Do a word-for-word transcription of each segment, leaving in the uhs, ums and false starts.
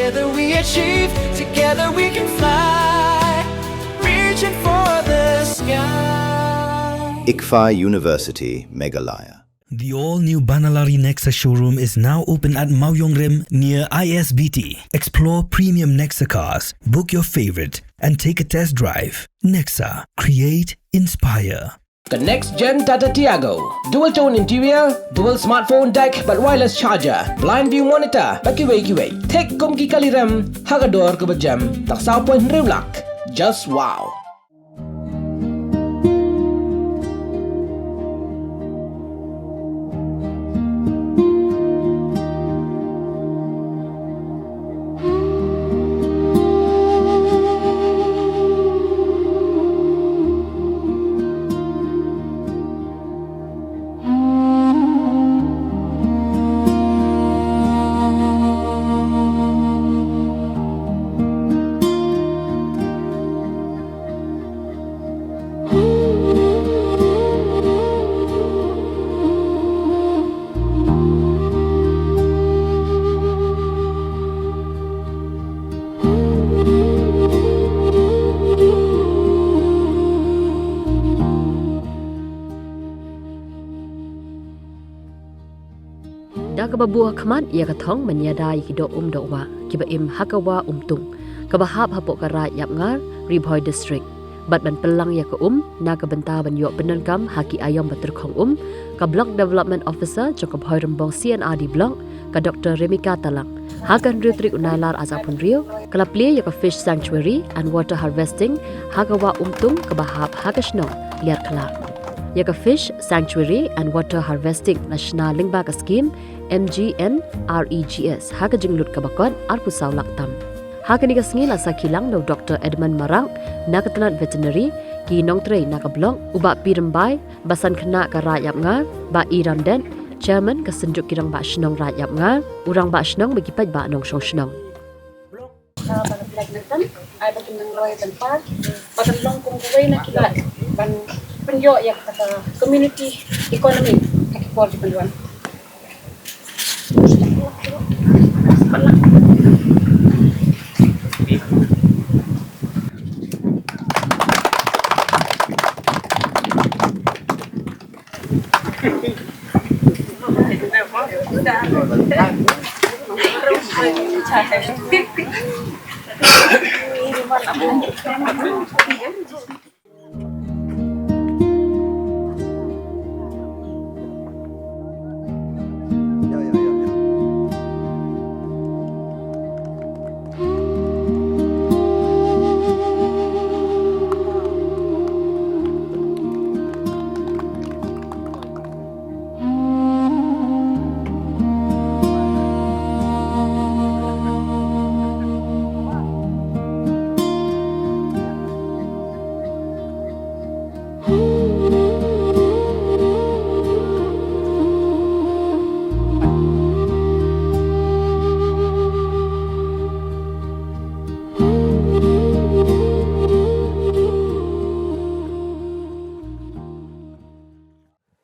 Together we achieve, together we can fly, reaching for the sky. ICFAI University, Meghalaya. The all-new Banalari Nexa showroom is now open at Mawiongrim near I S B T. Explore premium Nexa cars, book your favorite, and take a test drive. Nexa, create, inspire. The next gen Tata Tiago. Dual tone interior, dual smartphone deck, bad wireless charger, blind view monitor, bad kiwei kiwei. Thik kum ki kali rem, ha ka dor kaba jem, tang saw point hynriew lak. Just wow. Da kaba buh ha khmat ïa ka thong ban ïada ïa ki doh um doh wah kiba im ha ka Wah Umtung, kaba hap hapoh ka Raid Ïapngar, Ri Bhoi District. Bad ban pynlang ïa ka um na ka bynta ban ïoh pyndonkam ha ki aïom ba tyrkhong um, ka Block Development Officer jong ka Bhoirymbong C and R D Block, ka Doctor Remika Talang, ha ka hynriew tarik u Nailar arhajar arphew hynriew, ka la plie ïa ka Fish Sanctuary and Water Harvesting ha ka Wah Umtung kaba hap ha ka shnong Liarkhla. Ïa ka Fish Sanctuary and Water Harvesting la shna lyngba ka skhim M G N R E G S ha ka jinglut kaba kot arphew saw lak tam. Ha kane ka sngi la sakhi lang da u Doctor Edmund Marak na ka tnat Veterinary, ki nongtrei na ka Block, u Bah P. Rymbai, Basan Khynnah ka Raid Ïapngar, Bah E. Ramdet, Chairman ka Synjuk ki Rangbah Shnong Raid Ïapngar, u Rangbah Shnong bad ki paidbah nongshong shnong. Ba la pynlait nangtan, ai ba kin nang roi ban par, ba kan long kum kawei na ki lad ban pynïoh ïa ka community economy ha ki por ki ban wan.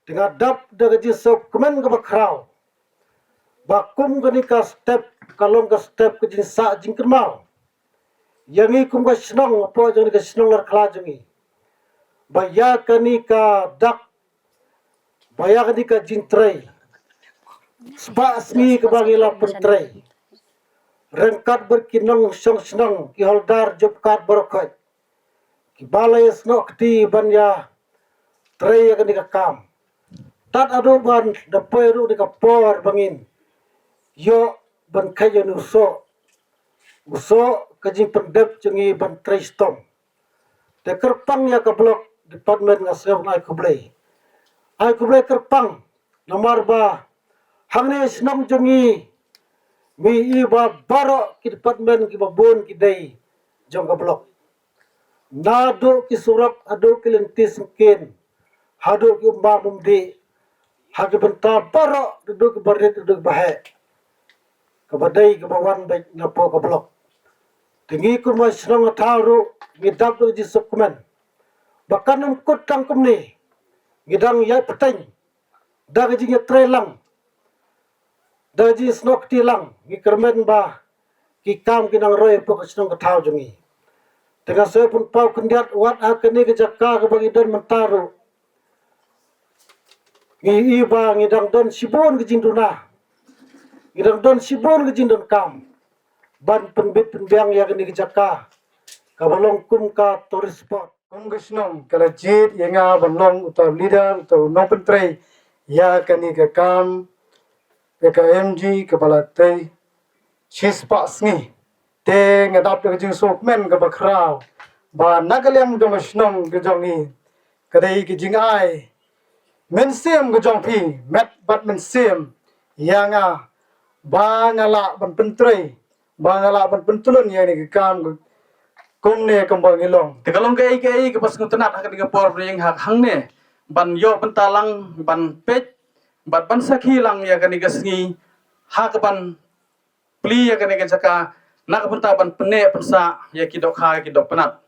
Te nga dap da ka jingsngewkmen kaba khraw ba kum kane ka step ka long ka step ka jingsah jingkynmaw ïa ngi kum ka shnong, hapoh jong kane ka shnong Liarkhla jong ngi, ba ïa kane ka dak, ba ïa kane ka jingtrei spah sngi kaba ngi la pyntrei ryngkat bad ki nongshong shnong, ki holdar job card baroh khoit, kiba la ïasnoh kti ban ïatrei ïa kane ka kam. Tad haduh ban da poi ruh kane ka por ba ngin ïoh ban kheit ïa une u soh, u soh ka jingpyndep jong ngi ban trei shitom. Te kyrpang ïa ka Block Department nga sngewbha ai khublei. Ai khublei kyrpang namar ba hangne shnong jong ngi, ngi i ba baroh ki department kiba bun ki dei jong ka Block. Naduh ki surok haduh ki lynti syngkien, haduh ki umba umdih, ha ki bynta baroh, haduh ki barit haduh ki baheh, kaba dei kaba wan beit napoh ka Block. Te ngi kum ka shnong ka thaw ruh ngi dap da ka jingsngewkmen ba kan ym kut tang kumne, ngi dang ïai pateng da ka jingïatrei lang, da ka jingsnoh kti lang. Ngi kyrmen ba ki kam ki nang roi hapoh ka shnong ka thaw jong ngi. Te nga sngew pynpaw khyndiat wat ha kane ka jaka kaba ngi don mynta ruh, ngi i ba ngi dang don shibun ka jingduna, ngi dang don shibun ka jingdonkam ban pynbit pynbiang ïa kane ka jaka kaba long kum ka tourist spot. Kum ka shnong ka la jied ïa nga ban long uta u leader, uta u nongpyntrei ïa kane ka kam, ïa ka M G kaba la trei shispah sngi. Te nga dap da ka jingsngewkmen kaba khraw ba na ka liang jong ka shnong ka jong ngi, ka dei ka jingai mynsiem ka jong phi, met bad mynsiem ïa nga ba nga lah ban pyntrei, ba nga lah ban pyntylun ïa kane ka kam kumne kumba ngi long. Te ka long kaei kaei kaba sngewtynnat ha kane ka por ba ïeng ha hangne ban ïoh bynta lang, ban peit bad ban sakhi lang ïa kane ka sngi, ha kaban plie ïa kane ka jaka na ka bynta ban pynneh pynsah ïa ki dohkha, ïa ki dohpnat.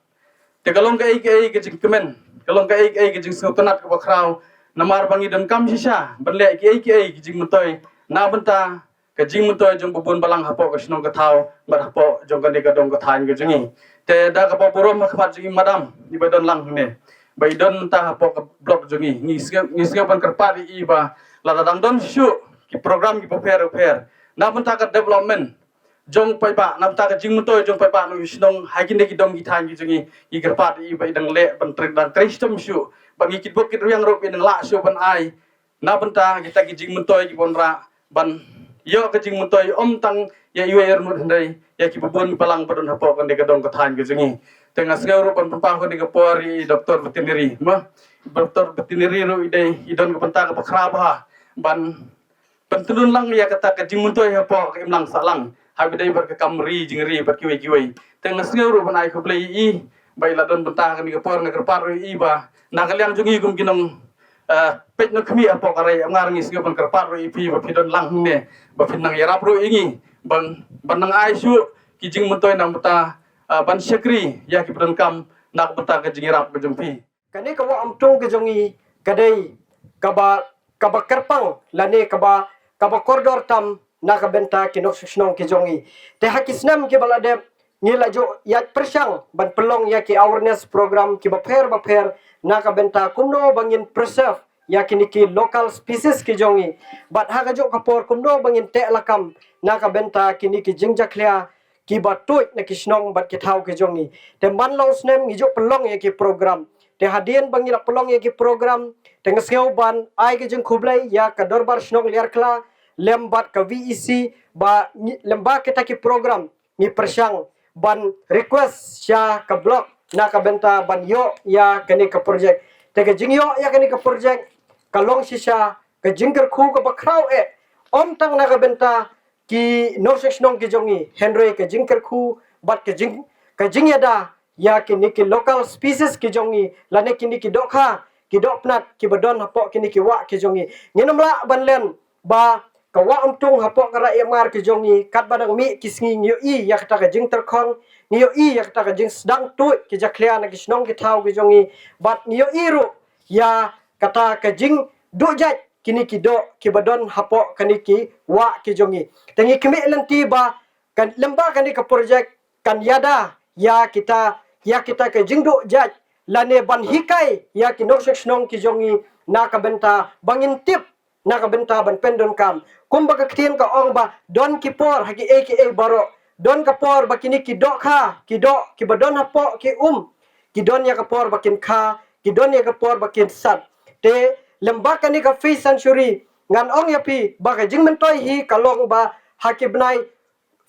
Te ka long kaei kaei ka jingkmen, ka long kaei kaei ka jingsngewtynnat kaba khraw, namar ba ngi donkam shisha ban leh kiei kiei ki jingmyntoi na bynta ka jingmyntoi jong ba bun balang hapoh ka shnong ka thaw bad hapoh jong kane ka dong ka thaiñ ka jong ngi. Te da kaba burom ha khmat jong i madam iba don lang hangne, ba i don mynta hapoh ka block jong ngi, ngi sngew, ngi sngew ban kyrpad ïa i ba lada dang don shuh ki program kiba pher ba pher na bynta ka development jong paidbah, na bynta ka jingmyntoi jong paidbah na u shnong ha kine ki dong ki thaiñ ki jong ngi, ngi kyrpad ïa i ba i dang leh ban trei, dang trei shitom shuh, ba ngi kitbok kitrwiang ruh i dang lah shuh ban ai na bynta kita ki jingmyntoi kiba wanrah, ban ïoh ka jingmyntoi ym tang ïa iwei arngut hynrei ïa kiba bun balang ba don hapoh kane ka dong ka thaiñ ka jong ngi. Te nga sngew ruh ban pynpaw kane ka por ïa i doktor veterinary, ma, doktor veterinary ruh i dei i don ka bynta kaba khraw bha ban pyntylun lang ïa kata ka jingmyntoi hapoh ka imlang sahlang, ha ba dei bad ka kam ri jingri bad kiwei kiwei. Te nga sngew ruh ban ai khublei ïa i ba i la don bynta ha kane ka por, nga kyrpad ruh ïa i ba na ka liang jong ngi kum ki nong, eh, peit nongkhmih hapoh ka ri Amngar, ngi sngew ban kyrpad ruh ïa phi ba phi don lang hangne ba phin nang ïarap ruh ïa ngi ban, ban nang ai shuh ki jingmyntoi na bynta, eh, ban shakri ïa kiba donkam na ka bynta ka jingïarap ka jong phi. Kane ka Wah Umtung ka jong ngi ka dei kaba, kaba kyrpang lane kaba, kaba kordor tam na ka bynta ki nongshong shnong ki jong ngi. Te ha ki snem kiba la dep ngi la ju ïaid pyrshang ban pynlong ïa ki awareness program kiba pher ba pher na ka bynta kumno ba ngin preserve ïa kine ki local species ki jong ngi. Bad ha kajuh ka por kumno ba ngin teh lakam na ka bynta kine ki jingjakhlia kiba tuid na ki shnong bad ki thaw ki jong ngi. Te man la u snem ngi ju pynlong ïa ki program. Te hadien ba ngi la pynlong ïa ki program, te nga sngew ban ai ka jingkhublei ïa ka Dorbar Shnong Liarkhla lem bad ka V E C ba ngi, lem bad kita ki program ngi pyrshang ban request sha ka block na ka bynta ban ïoh ïa kane ka project. Te ka jingïoh ïa kane ka project ka long shisha ka jingkyrkhu kaba khraw eh, ym tang na ka bynta ki nongshong shnong ki jong ngi, hynrei ka jingkyrkhu bad ka jing, ka jingïada ïa kine ki local species ki jong ngi lane kine ki dohkha, ki dohpnat kiba don hapoh kine ki wah ki jong ngi. Ngin ym lah ban len ba ka Wah Umtung hapoh ka Ri Amngar ki jong ngi, katba dang mih ki sngi ngi ïohi ïa kata ka jingtyrkhong, ngi ïohi ïa kata ka jingsdang tuid ki jakhlia na ki shnong ki thaw ki jong ngi, bad ngi ïohi ruh ïa kata ka jingduh jait kine ki doh kiba don hapoh kane ki wah ki jong ngi. Te ngi khmih lynti ba kan lem bad kane ka project kan ïada ïa kita, ïa kita ka jingduh jait lane ban hikai ïa ki nongshong shnong ki jong ngi na ka bynta ba ngin tip na ka bynta ban pyndonkam. Kumba ka ktien ka ong ba don ki por ha kiei kiei baroh, don ka por ba kine ki dohkha, ki doh kiba don hapoh ki um, ki don ïa ka por ba kin kha, ki don ïa ka por ba kin sat. Te lem bad kane ka Fish Sanctuary ngan ong ïa phi ba ka jingmyntoi hi ka long ba ha ki bnai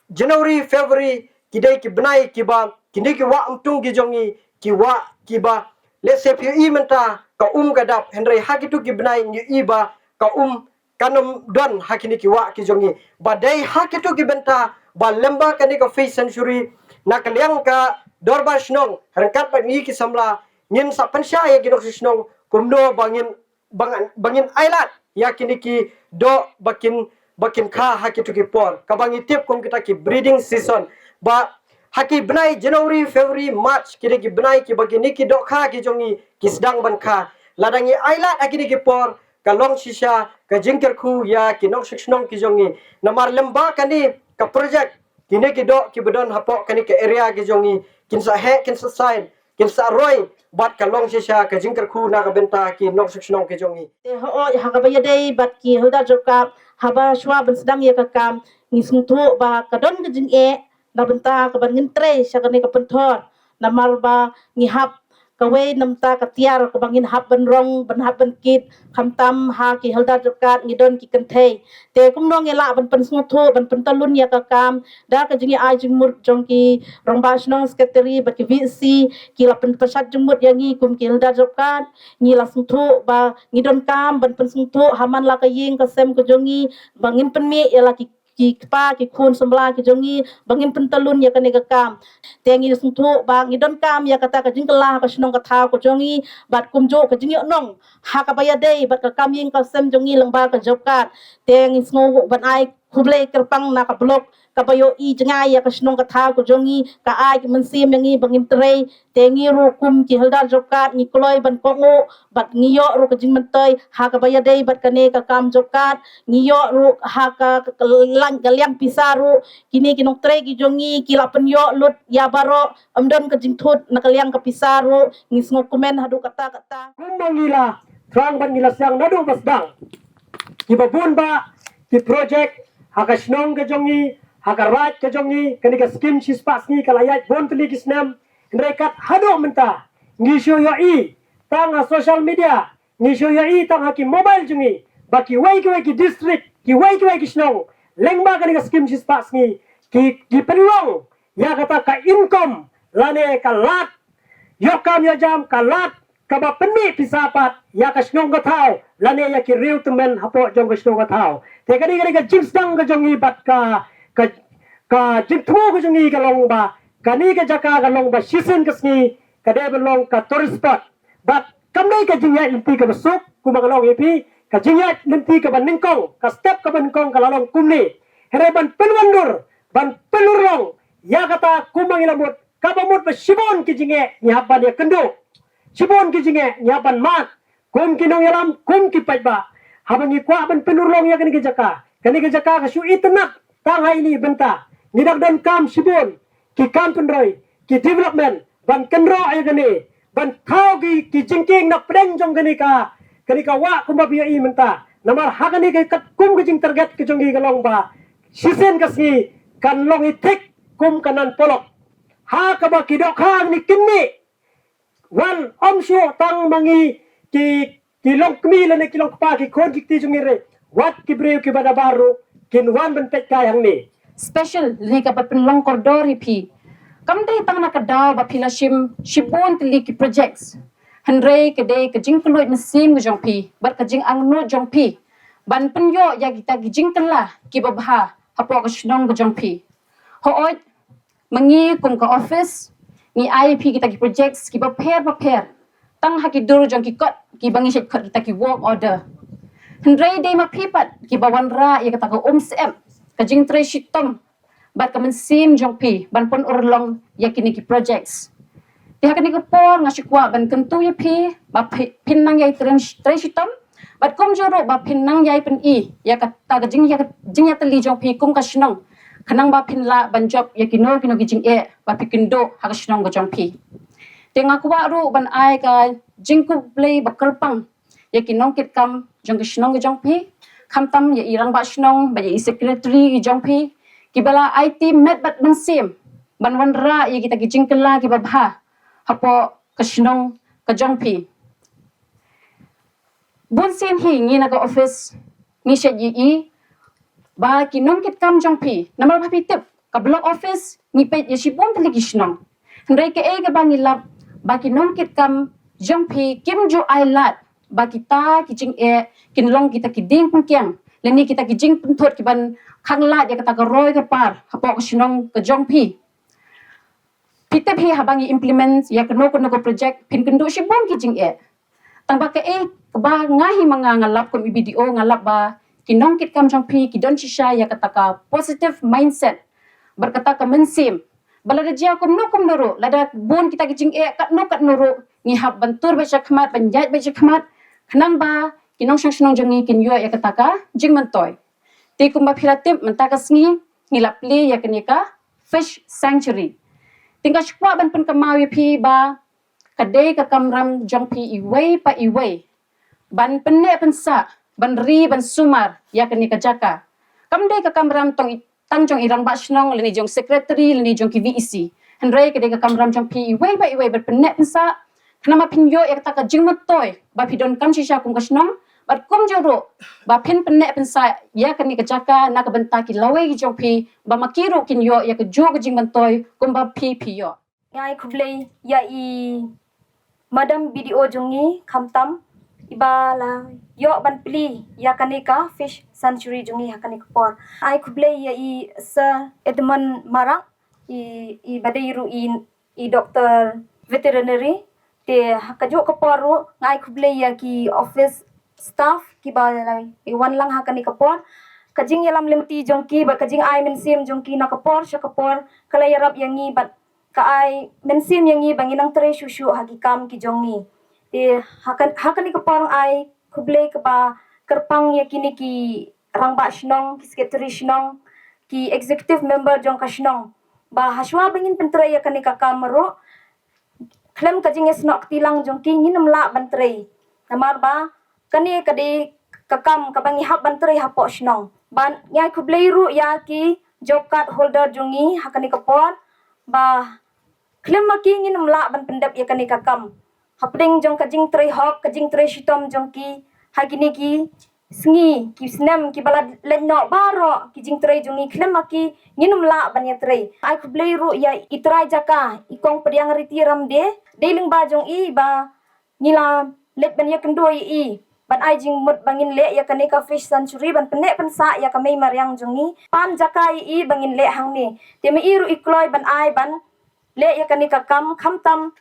January, February ki dei ki bnai kiba kine ki Wah Umtung ki jong ngi, ki wah kiba, let's say phi ïohi mynta ka um ka dap, hynrei ha kitu ki bnai ngi ïohi ba ka um kan ym don ha kine ki wah ki jong ngi. Ba dei ha kitu ki bynta ba lem bad kane ka Fish Sanctuary na ka liang ka Dorbar Shnong ryngkat bad ngi ki samla ngin sa pynshai ïa ki nongshong shnong kumno ba ngin, ba ngin, ba ngin ailad ïa kine ki doh ba kin, ba kin kha ha kitu ki por kaba ngi tip kum kita ki breeding season. Ba ha ki bnai January, February, March ki dei ki bnai kiba kine ki dohkha ki jong ngi ki sdang ban kha. Lada ngi ailad ha kine ki por ka long shisha ka jingkyrkhu ïa ki nongshong shnong ki jong ngi. Namar lem bad kane ka project Kine ki doh kiba don hapoh kane ka area ka jong ngi kin sa heh, kin sa saiñ, kin sa roi bad ka long shisha ka jingkyrkhu na ka bynta ki nongshong shnong ka jong ngi. Te hooid, ha kaba ïadei bad ki Hilda Job Card, haba shuwa ban sdang ïa ka kam, ngi sngewthuh ba ka don ka jingeh na bynta ka ban ngin trei sha kane ka pynthor, namar ba ngi hap kawei na bynta ka tiar kaba ngin hap ban rong, ban hap ban kit, khamtam ha ki Hilda Job Card ngi don ki kynthei. Te kumno ngi lah ban pynsngewthuh, ban pyntalun ïa ka kam da ka jingïa-ai jingmut jong ki Rangbah Shnong, Secretary bad ki V C, ki la pynpashat jingmut ïa ngi kum ki Hilda Job Card. Ngi la sngewthuh ba ngi donkam ban pynsngewthuh ha man la ka ïing ka sem ka jong ngi, ba ngin pynmih ïa la ki ki kpa ki khun samla ki jong ngi ba ngin pyntalun ïa kane ka kam. Te ngi sngewthuh ba ngi donkam ïa kata ka jingkylla ha ka shnong ka thaw ka jong ngi, bad kumjuh ka jingïohnong ha kaba ïadei bad ka kam ïing ka sem jong ngi lyngba ka Job Card. Te ngi sngew ban ai khublei kyrpang na ka block kaba ïohi jngai ïa ka shnong ka thaw ka jong ngi, ka ai ka mynsiem ïa ngi ba ngin trei. Te ngi ruh kum ki Hilda Job Card ngi kloi ban kohnguh bad ngi ïoh ruh ka jingmyntoi ha kaba ïadei bad kane ka kam Job Card. Ngi ïoh ruh ha ka, ka, ka liang, ka liang pisa ruh, kine ki nongtrei ki jong ngi ki la pynïoh lut ïa baroh, ym don ka jingthut na ka liang ka pisa ruh. Ngi sngewkmen haduh katta katta. Kumba ngi la thrang bad ngi la sdang naduh ba sdang, kiba bun bah ki project ha ka shnong ka jong ngi, ha ka raid ka jong ngi, kane ka skim shispah sngi ka la ïaid bun tylli ki snem. Hynrei kat haduh mynta ngi shu ïohi tang ha social media, ngi shu ïohi tang ha ki mobile jong ngi ba kiwei kiwei ki district, kiwei kiwei ki shnong, lyngba kane ka skim shispah sngi, ki, ki pynlong ïa kata ka income lane ka lad ïoh kam ïoh jam, ka lad kaba pynmih pisa pat ïa ka shnong ka thaw lane ïa ki riew tymmen hapoh jong ka shnong ka thaw. Te kane, kane ka jingsdang ka jong ngi bad ka, ka, ka jingthmu ka jong ngi ka long ba kane ka jaka ka long ba shisien ka sngi ka dei ban long ka tourist spot. Bad kam dei ka jingïaid lynti kaba suk, kumba nga la ong ïa phi, ka jingïaid lynti kaba nyngkong, ka step kaba nyngkong ka la long kumne. Hynrei ban pynwandur, ban pynurlong ïa kata kumba ngi la mut, kaba mut ba shibun ki jingeh ngi hap ban ïakynduh, shibun ki jingeh ngi hap ban mad, kum ki nongïalam, kum ki paidbah. Haba ngi kwah ban pynurlong ïa kane ka jaka, kane ka jaka ka shu itynnad tang ha ine i bynta. Ngi dang donkam shibun ki kam pynroi, ki development ban kynroh ïa kane, ban thaw ki, ki jingkieng na pdeng jong kane ka, kane ka wah kumba phi ïohi mynta. Namar ha kane ka katkum ka jingtarget ka jong ngi ka long ba shisien ka sngi kan long hi thik kum ka nan polok, ha kaba ki dohkha ngi kin mih wan, ym shuh tang ma ngi ki, ki longkmie lane ki longkpa, ki khun ki kti jong ngi re, wat ki briew kiba nabar ruh kin wan ban peit kai hangne. Special lane kaba pynlong kordor ïa phi, kam dei tang na ka daw ba phi la shim shibun tylli ki projects, hynrei ka dei ka jingkylluid mynsiem ka jong phi bad ka jingangnud jong phi ban pynïoh ïa kita ki jingkylla kiba bha hapoh ka shnong ka jong phi. Hooid, ma ngi kum ka office ngi ai ïa phi kita ki projects kiba pher bapher tang ha ki dur jong ki kot kiba ngi shait khot kita ki work order. Hynrei dei ma phi pat kiba wanrah ïa kata ka umsyep, ka jingtrei shitom bad ka mynsiem jong phi ban pynurlong ïa kine ki projects. Te ha kane ka por nga shu kwah ban kyntu ïa phi ba phi, phin nang ïai trei, trei shitom bad kumjuh ruh ba phin nang ïai pyni ïa kata ka jing, ïa ka jingïatylli jong phi kum ka shnong, khnang ba phin lah ban jop ïa kino kino ki jingeh ba phi kynduh ha ka shnong ka jong phi. Te nga kwah ruh ban ai ka jingkhublei ba kyrpang ïa ki nongkitkam jong ka shnong ka jong phi, khamtam ïa i rangbah shnong bad ïa i secretary ka jong phi, kiba la aiti met bad mynsiem ban wanrah ïa kita ki jingkylla kiba bha hapoh ka shnong ka jong phi. Bun sien hi ngi na ka office ngi shait ïohi ba ki nongkitkam jong phi, namar ba phi tip ka block office ngi peit ïa shibun tylli ki shnong. Hynrei kaei kaba ngi lap ba ki nongkitkam jong phi kim ju ai lad ba kita ki jingeh kin long kita ki dieng pynkiang lane kita ki jingpynthut kiban khanglad ïa kata ka roi ka par hapoh ka shnong ka jong phi. Phi tip hi, haba ngi implement ïa kano kano ka project phin kynduh shibun ki jingeh. Tang ba kaei kaba nga hi ma nga nga lap kum i B D O, nga lap ba ki nongkitkam jong phi ki don shisha ïa kata ka positive mindset bad kata ka mynsiem ba lada jia kumno kumno ruh, lada bun kita ki jingeh katno katno ruh, ngi hap ban tur beit sha khmat, ban ïaid beit sha khmat, khnang ba ki nongshong shnong jong ngi kin ïoh ïa kata ka jingmyntoi. Te kumba phi la tip, mynta ka sngi ngi la plie ïa kane ka Fish Sanctuary. Te nga kwah ban pynkynmaw ïa phi ba ka dei ka kamram jong phi iwei pa iwei ban pynneh pynsah, ban ri ban sumar ïa kane ka jaka. Kam dei ka kamram tang jong i rangbah shnong lane jong secretary lane jong ki V E C. Hynrei ka dei ka kamram jong phi iwei pa iwei ban pynneh pynsah. Khnang ba phin ïoh ïa kata ka jingmyntoi ba phi donkam shisha kum ka shnong, bad kumjuh ruh ba phin pynneh pynsah ïa kane ka jaka na ka bynta ki lawei ki jong phi, ba ma ki ruh kin ïoh ïa kajuh ka jingmyntoi kumba phi phi ïoh. Nga ai khublei ïa i Madam B D O jong ngi khamtam iba la ïoh ban plie ïa kane ka Fish Sanctuary jong ngi ha kane ka por. Ai khublei ïa i Sir Edmund Marak, i, iba dei ruh i, i doctor veterinary. Te ha kajuh ka por ruh nga ai khublei ïa ki office staff kiba la wan lang ha kane ka por. Ka jingïalam lynti jong ki bad ka jingai mynsiem jong ki na ka por sha ka por ka la ïarap ïa ngi bad ka ai mynsiem ïa ngi ba ngin nang trei shuh shuh ha ki kam ki jong ngi. Te ha kan, ha kane ka por nga ai khublei kaba kyrpang ïa kine ki rangbah shnong, ki secretary shnong, ki executive member jong ka shnong, ba hashwa ba ngin pyntrei ïa kane ka kam ruh, khlem ka jingïasnoh kti lang jong ki ngin ym lah ban trei. Namar ba kane ka dei ka kam kaba ngi hap ban trei hapoh shnong. Bad nga ai khublei ruh ïa ki job card holder jong ngi ha kane ka por, ba khlem ma ki ngin ym lah ban pyndep ïa kane ka kam. Hapdeng jong ka jingtrei hok, ka jingtrei shitom jong ki ha kine ki sngi, ki snem kiba la leit noh baroh ki jingtrei jong ngi, khlem ma ki ngin ym lah ban ïatrei. Ai khublei ruh ïa i trai jaka, i Kong Pdiang Riti Ramde, dei lyngba jong i ba ngi la leit ban ïakynduh ïa i ban ai jingmut ba ngin leh ïa kane ka Fish Sanctuary ban pynneh pynsah ïa ka mei mariang jong ngi. Pan jaka ïa i ba ngin leh hangne. Te ma i ruh i kloi ban ai ban leh ïa kane ka kam khamtam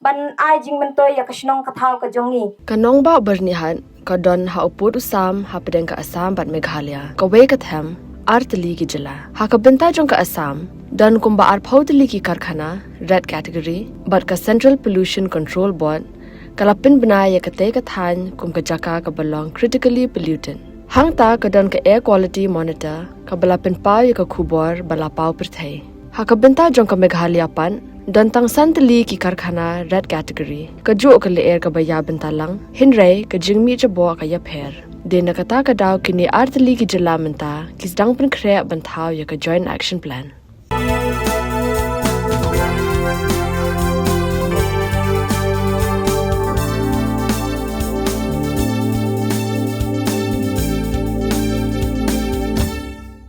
ban ai jingmyntoi ïa ka shnong ka thaw ka jong ngi. Ka nongbah Byrnihat ka don ha u pud u sam hapdeng ka Assam bad Meghalaya, kawei ka them, ar tylli ki jylla. Ha ka bynta jong ka Assam don kumba arphew tylli ki karkhana red category bad ka Central Pollution Control Board ka la pynbna ïa katei ka thaiñ kum ka jaka kaba long critically polluted. Hangta ka don ka Air Quality Monitor kaba la pynpaw ïa ka khubor ba la paw pyrthei. Ha ka bynta jong ka Meghalaya pat don tang san tylli ki karkhana red category. Kajuh ka lyer kaba ïa bynta lang, hynrei ka jingmih jaboh ka ïapher. Dei na kata ka daw kine ar tylli ki jylla mynta ki sdang pynkhreh ban thaw ïa ka Joint Action Plan.